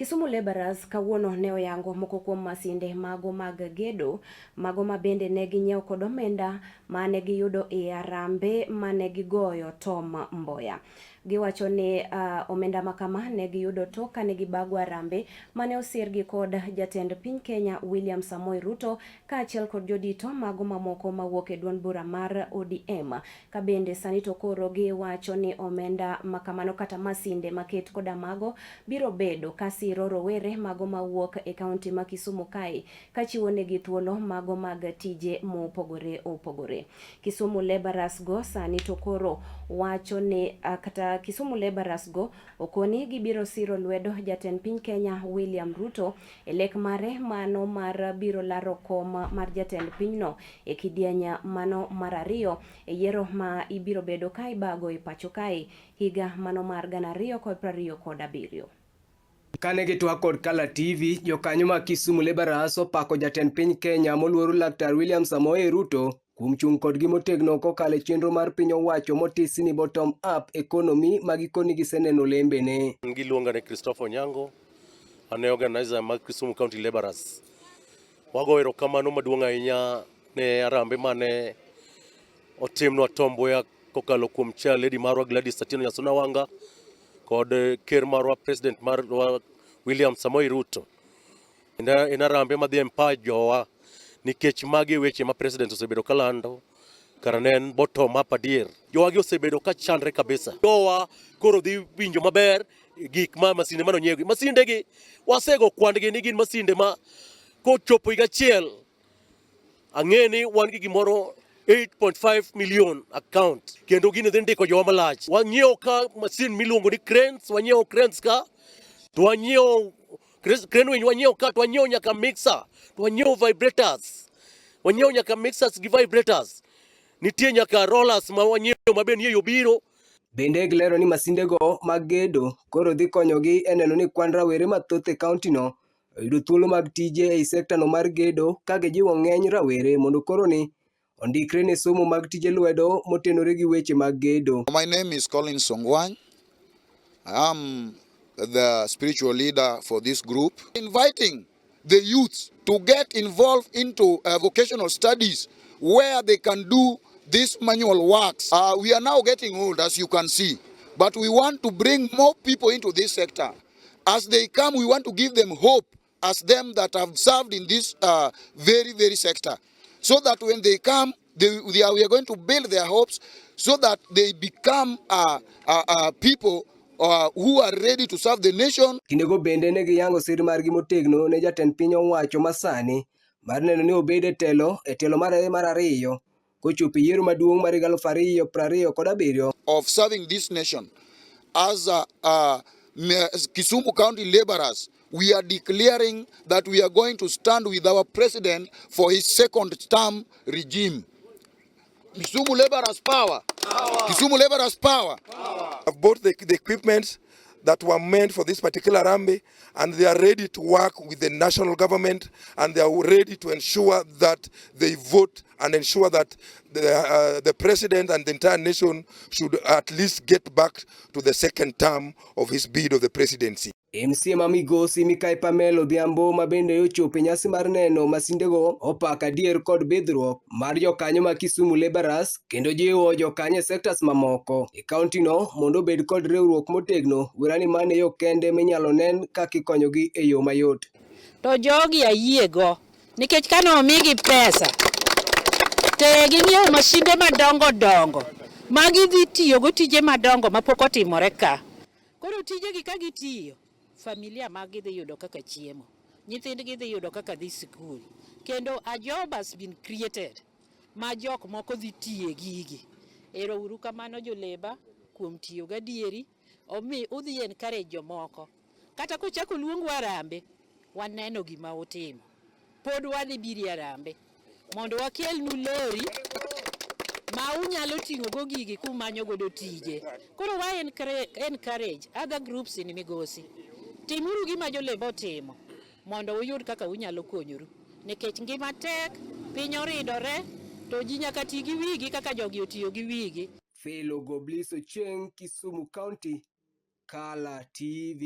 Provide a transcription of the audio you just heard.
Kisumu Laborers kawuono ne oyango moko kuom masinde mago mag gedo, mago ma bende ne ginyiewo kod omenda mane giyudo e arambe mane gigoyo Tom Mboya. Giwacho ni omenda makama ne giyudo tok kane gibago arambe mane osirgi kod jatend piny Kenya William Samoei Ruto kaachiel kod jodito mago mamoko mawuok e duond bura mar ODM. Ka bende sani to koro giwacho ni omenda makamano kata masinde maket koda mago biro bedo kasiro rowere mago mawuok e kaunti ma Kisumu kae kachiwo negi thuolo mago mag tije mopogore opogore. Kisumu Laborers go sani to koro wacho ni kata Kisumu Laborers go okoni gibiro siro lwedo jatend piny Kenya William Ruto e lek mare mano mar biro laro kom mar jatend pinyno e kidieny mano mar ariyo e yiero ma ibiro bedo ka ibago e pacho kae higa mano mar 2027. Kane gitwak kod Kala TV, jokanyo mag Kisumu Laborers opako jatend piny Kenya moluoro Laktar William Samoei Ruto kuom chung' kodgi motegno kokalo e chenro mar piny owacho motisi ni bottom up economy ma gikoni giseneno olembene. Giluonga ni Christopher Onyango, an e organizer mag Kisumu County Laborers. Wago erokamano maduong' ahinya ne arambe mane otimnwa Tom Mboya kokalo kuom chair lady marwa Gladys Atieno Nyasuna Wanga kod ker marwa president marwa William Samoei Ruto. En arambe madhi empower jowa nikech magi e weche ma president osebedo kalando kara ne en bottom up adier. Jowagi osebedo ka chandre kabisa. Jowa koro dhi winjo maber gik ma masinde mane onyiew. Masinde gi wasego kwandgi ni gin masinde ma kochopo higa achiel ang'e ni wan gi gimoro 8.5 million account kendo gini dhi ndiko jowa malach. Wanyiewo ka masin miluongo ni cranes, wanyiewo cranes ka to wanyiewo crane winch wanyiewo ka to wanyiewo nyaka mixer to wanyiewo vibrators, wanyiewo nyaka mixers gi vibrators. Nitie nyaka rollers ma wanyiewo ma be nie yo biro. Bende gilero ni masindego mag gedo koro dhi konyogi e neno ni kwan rawere mathoth e kauntino oyudo thuolo mag tije ei sektano mar gedo ka gijiwo ng'eny rawere mondo koro ni ondikre ne somo mag tije lwedo motenore gi weche mag gedo. My name is Collins Songwany. I am the spiritual leader for this group. Inviting the youth to get involved into vocational studies where they can do these manual works. We are now getting old, as you can see, but we want to bring more people into this sector. As they come, we want to give them hope as them that have served in this very, very sector, so that when they come, we are going to build their hopes so that they become people who are ready to serve the nation. Kindego bende ne giyango sir margi motegno ne jatend piny owacho masani mar neno ni obed e telo mar ariyo kochopo e yiero maduong' mar higa 2027. Of serving this nation as Kisumu County laborers, we are declaring that we are going to stand with our president for his second term regime. Kisumu laborers power. Power. Kisumu laborers power. Power. I've bought the equipment that were meant for this particular Harambee, and they are ready to work with the national government, and they are ready to ensure that they vote and ensure that the president and the entire nation should at least get back to the second term of his bid of the presidency. MCA ma Migosi Mikai Pamela Odhiambo ma bende ochopo e nyasi mar neno masindego opako adier kod bidhruok mar jokanyo ma Kisumu Laborers kendo jiwo jokanyo e sectors mamoko e kauntino mondo obed kod riwruok motegno wera ni mano e yo kende minyalo nen kaka ikonyogi e yo mayot. To jogi ayiego nikech kane omigi pesa te ging'iewo masinde madongo dongo ma gidhi tiyogo tije madongo mapok otimore ka. Koro tijegi ka gitiyo, familia mag gi dhi yudo kaka chiemo, nyithindgi dhi yudo kaka dhi sikul, kendo a job has been created ma jok moko dhi tiye gigi. Ero uru kamano joleba kuom tiyo gadieri, omi udhi encourage jomoko. Kata kochako luongu arambe, waneno gima utimo. Pod wadhi biro e arambe mondo wakelnu lori ma unyalo ting'o go gigi kumanyo godo tije. Koro wa encourage other groups in Migosi. Timuru gima jolebo otimo mondo uyud kaka unyalo konyoru. Nikech ngima tek, piny oridore, to ji nyaka ti gi wigi kaka jogi otiyo gi wigi. Philo Goblis Ochieng, Kisumu County, Kala TV.